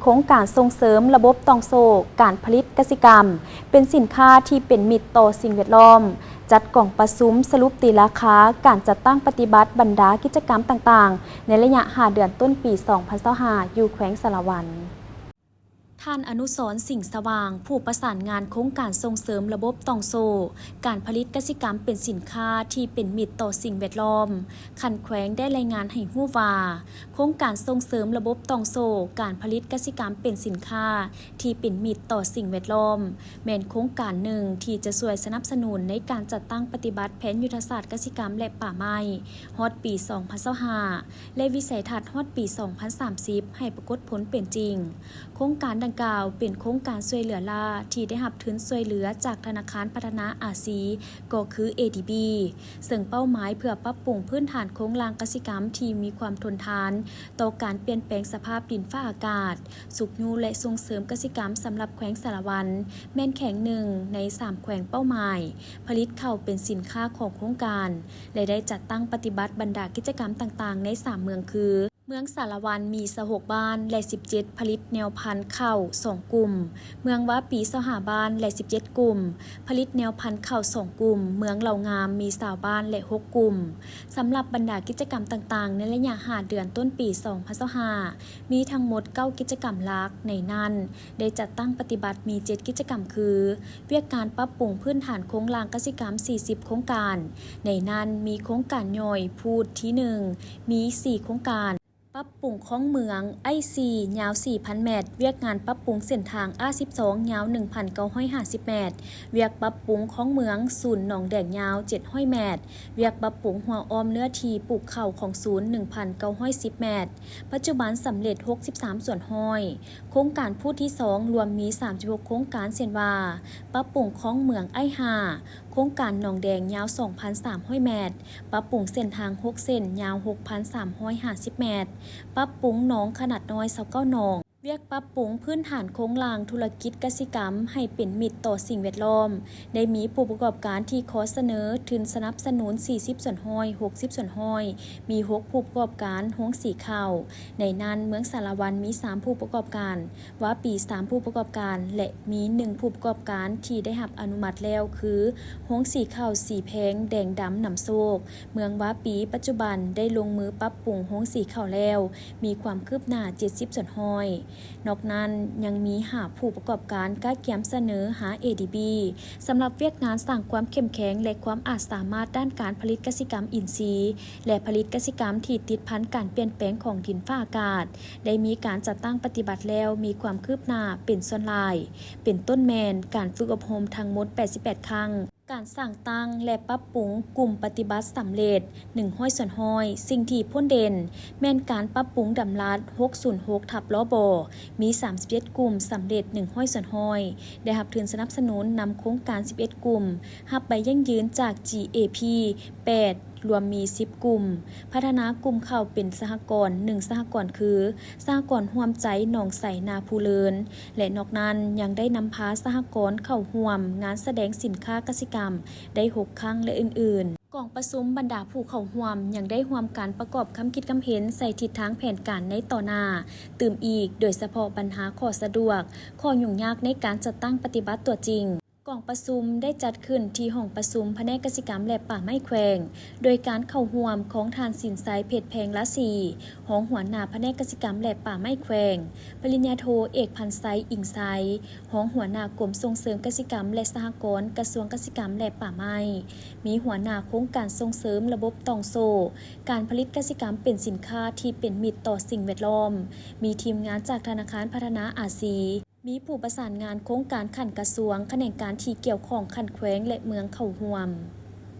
ໂຄງການສົ່ງເສີມລະບົບຕ່ອງໂສ້ການຜະລິດກະສິກຳເປັນສິນຄ້າທີ່ເປັນມິດຕໍ່ສິ່ງແວດລ້ອມ ຈັດກອງປະຊຸມສະຫຼຸບຕີລາຄາການຈັດຕັ້ງປະຕິບັດບັນດາກິດຈະກຳຕ່າງໆ ໃນໄລຍະຫ້າເດືອນຕົ້ນປີສອງພັນຊາວຫ້າ ຢູ່ແຂວງສາລະວັນ. ທ່ານ ອະນຸສອນ ສິງສະຫວ່າງ, ຜູ້ປະສານງານໂຄງການສົ່ງເສີມລະບົບຕ່ອງໂສ້ການຜະລິດກະສິກຳເປັນສິນຄ້າທີ່ເປັນມິດຕໍ່ສິ່ງແວດລ້ອມ ຂັ້ນແຂວງ ໄດ້ລາຍງານໃຫ້ຮູ້ວ່າ, ໂຄງການສົ່ງເສີມລະບົບຕ່ອງໂສ້ການຜະລິດກະສິກຳເປັນສິນຄ້າທີ່ເປັນມິດຕໍ່ສິ່ງແວດລ້ອມ ແມ່ນໂຄງການໜຶ່ງທີ່ຈະຊ່ວຍສະໜັບສະໜູນໃນການຈັດຕັ້ງປະຕິບັດແຜນຍຸດທະສາດກະສິກຳ ແລະ ປ່າໄມ້ ຮອດປີສອງພັນຊາວຫ້າ ແລະ ວິໄສທັດຮອດປີສອງພັນສາມສິບ ໃຫ້ປາກົດຜົນເປັນຈິງ. ໂຄງການດັ່ງກ່າວເປັນໂຄງການຊ່ວຍເຫຼືອລ້າທີ່ໄດ້ຮັບທຶນຊ່ວຍເຫຼືອຈາກທະນາຄານພັດທະນາອາຊີ ກໍຄື ເອດີບີ ເຊິ່ງເປົ້າໝາຍເພື່ອປັບປຸງພື້ນຖານໂຄງລ່າງກະສິກຳທີ່ມີຄວາມທົນທານຕໍ່ການປ່ຽນແປງສະພາບດິນຟ້າອາກາດ, ຊຸກຍູ້ ແລະ ສົ່ງເສີມກະສິກຳສຳລັບແຂວງສາລະວັນ ແມ່ນແຂວງໜຶ່ງໃນສາມແຂວງເປົ້າໝາຍ ຜະລິດເຂົ້າເປັນສິນຄ້າຂອງໂຄງການ ແລະ ໄດ້ຈັດຕັ້ງປະຕິບັດບັນດາກິດຈະກຳຕ່າງໆ ໃນສາມເມືອງຄື ເມືອງສາລະວັນມີຊາວຫົກບ້ານ ແລະ ສິບເຈັດ ຜະລິດແນວພັນເຂົ້າສອງກຸ່ມ, ເມືອງວາປີຊາວຫ້າບ້ານ ແລະ ສິບເຈັດກຸ່ມ ຜະລິດແນວພັນເຂົ້າສອງກຸ່ມ, ເມືອງເຫຼົ່າງາມມີຊາວບ້ານ ແລະ ຫົກກຸ່ມ. ສຳລັບບັນດາກິດຈະກຳຕ່າງໆ ໃນໄລຍະຫ້າເດືອນຕົ້ນປີສອງພັນຊາວຫ້າ ມີທັງໝົດເກົ້າກິດຈະກຳຫຼັກ, ໃນນັ້ນໄດ້ຈັດຕັ້ງປະຕິບັດມີເຈັດກິດຈະກຳຄື ວຽກງານປັບປຸງພື້ນຖານໂຄງລ່າງກະສິກຳສີ່ສິບໂຄງການ, ໃນນັ້ນມີໂຄງການຍ່ອຍພູດທີໜຶ່ງ ມີສີ່ໂຄງການ, ປັບປຸງຄອງເມືອງອ້າຍສີ່ ຍາວສີ່ພັນແມັດ, ວຽກງານປັບປຸງເສັ້ນທາງ ອາສິບສອງ ຍາວໜຶ່ງພັນເກົ້າຮ້ອຍຫ້າສິບແມັດ, ວຽກປັບປຸງຄອງເມືອງສູນໜອງແດງ ຍາວເຈັດຮ້ອຍແມັດ, ວຽກປັບປຸງຮົ້ວອ້ອມເນື້ອທີ່ປູກເຂົ້າຂອງສູນ ໜຶ່ງພັນເກົ້າຮ້ອຍສິບແມັດ, ປັດຈຸບັນສຳເລັດຫົກສິບສາມສ່ວນຮ້ອຍ. ໂຄງການພູດທີສອງລວມມີສາມສິບຫົກໂຄງການ ເຊັ່ນວ່າ ປັບປຸງຄອງເມືອງອ້າຍຫ້າ, ໂຄງການໜອງແດງ ຍາວສອງພັນສາມຮ້ອຍແມັດ, ປັບປຸງເສັ້ນທາງຫົກເສັ້ນ ຍາວຫົກພັນສາມຮ້ອຍຫ້າສິບແມັດ, ປັບປຸງໜອງຂະໜາດນ້ອຍຊາວເກົ້າໜອງ. ວຽກປັບປຸງພື້ນຖານໂຄງລ່າງທຸລະກິດກະສິກຳໃຫ້ເປັນມິດຕໍ່ສິ່ງແວດລ້ອມ ໄດ້ມີຜູ້ປະກອບການທີ່ຂໍສະເໜີທຶນສະໜັບສະໜູນສີ່ສິບສ່ວນຮ້ອຍ, ຫົກສິບສ່ວນຮ້ອຍ, ມີຫົກຜູ້ປະກອບການໂຮງສີເຂົ້າ, ໃນນັ້ນເມືອງສາລະວັນມີສາມຜູ້ປະກອບການ, ວາປີສາມຜູ້ປະກອບການ ແລະ ມີໜຶ່ງຜູ້ປະກອບການທີ່ໄດ້ຮັບອະນຸມັດແລ້ວ ຄື ໂຮງສີເຂົ້າສີແພງແດງດຳນຳໂຊກ ເມືອງວາປີ ປັດຈຸບັນໄດ້ລົງມືປັບປຸງໂຮງສີເຂົ້າແລ້ວ ມີຄວາມຄືບໜ້າເຈັດສິບສ່ວນຮ້ອຍ. ນອກນັ້ນຍັງມີຫ້າຜູ້ປະກອບການກະກຽມສະເໜີຫາ ເອດີບີ ສຳລັບວຽກງານສ້າງຄວາມເຂັ້ມແຂງ ແລະ ຄວາມອາດສາມາດດ້ານການຜະລິດກະສິກຳອິນຊີ ແລະ ຜະລິດກະສິກຳທີ່ຕິດພັນການປ່ຽນແປງຂອງດິນຟ້າອາກາດ ໄດ້ມີການຈັດຕັ້ງປະຕິບັດແລ້ວ ມີຄວາມຄືບໜ້າເປັນສ່ວນຫຼາຍ, ເປັນຕົ້ນແມ່ນການຝຶກອົບຮົມທັງໝົດແປດສິບແປດຄັ້ງ, ການສ້າງຕັ້ງ ແລະ ປັບປຸງກຸ່ມປະຕິບັດສຳເລັດໜຶ່ງຮ້ອຍສ່ວນຮ້ອຍ, ສິ່ງທີ່ພົ້ນເດັ່ນແມ່ນການປັບປຸງດຳລັດຫົກສູນຫົກທັບ ລບ ມີສາມສິບເຈັດກຸ່ມສຳເລັດໜຶ່ງຮ້ອຍສ່ວນຮ້ອຍ, ໄດ້ຮັບທຶນສະໜັບສະໜູນນຳໂຄງການສິບເອັດກຸ່ມ, ຮັບໃບຢັ້ງຢືນຈາກ ຈີເອພີ ແປດ ລວມມີສິບກຸ່ມ, ພັດທະນາກຸ່ມເຂົ້າເປັນສະຫະກອນໜຶ່ງສະຫະກອນຄື ສະຫະກອນຮ່ວມໃຈໜອງໄຊນາພູເລີນ ແລະ ນອກນັ້ນຍັງໄດ້ນຳພາສະຫະກອນເຂົ້າຮ່ວມງານສະແດງສິນຄ້າກະສິກຳໄດ້ຫົກຄັ້ງ ແລະ ອື່ນໆ. ກອງປະຊຸມບັນດາຜູ້ເຂົ້າຮ່ວມຍັງໄດ້ຮ່ວມກັນປະກອບຄຳຄິດຄຳເຫັນໃສ່ທິດທາງແຜນການໃນຕໍ່ໜ້າຕື່ມອີກ, ໂດຍສະເພາະບັນຫາຂໍ້ສະດວກ, ຂໍ້ຫຍຸ້ງຍາກໃນການຈັດຕັ້ງປະຕິບັດຕົວຈິງ. ກອງປະຊຸມໄດ້ຈັດຂຶ້ນທີ່ຫ້ອງປະຊຸມພະແນກກະສິກຳ ແລະ ປ່າໄມ້ແຂວງ, ໂດຍການເຂົ້າຮ່ວມຂອງທ່ານ ສິນໄຊ ເພັດແພງລາສີ, ຮອງຫົວໜ້າພະແນກກະສິກຳ ແລະ ປ່າໄມ້ແຂວງ, ປະລິນຍາໂທ ເອກ ພັນໄຊ ອິງໄຊ, ຮອງຫົວໜ້າກົມສົ່ງເສີມກະສິກຳ ແລະ ສະຫະກອນ, ກະຊວງກະສິກຳ ແລະ ປ່າໄມ້, ມີຫົວໜ້າໂຄງການສົ່ງເສີມລະບົບຕ່ອງໂສ້ການຜະລິດກະສິກຳເປັນສິນຄ້າທີ່ເປັນມິດຕໍ່ສິ່ງແວດລ້ອມ, ມີທີມງານຈາກທະນາຄານພັດທະນາອາຊີ, ມີຜູ້ປະສານງານໂຄງການຂັ້ນກະຊວງ, ຂະແໜງການທີ່ກ່ຽວຂ້ອງຂັ້ນແຂວງ ແລະ ເມືອງເຂົ້າຮ່ວມ.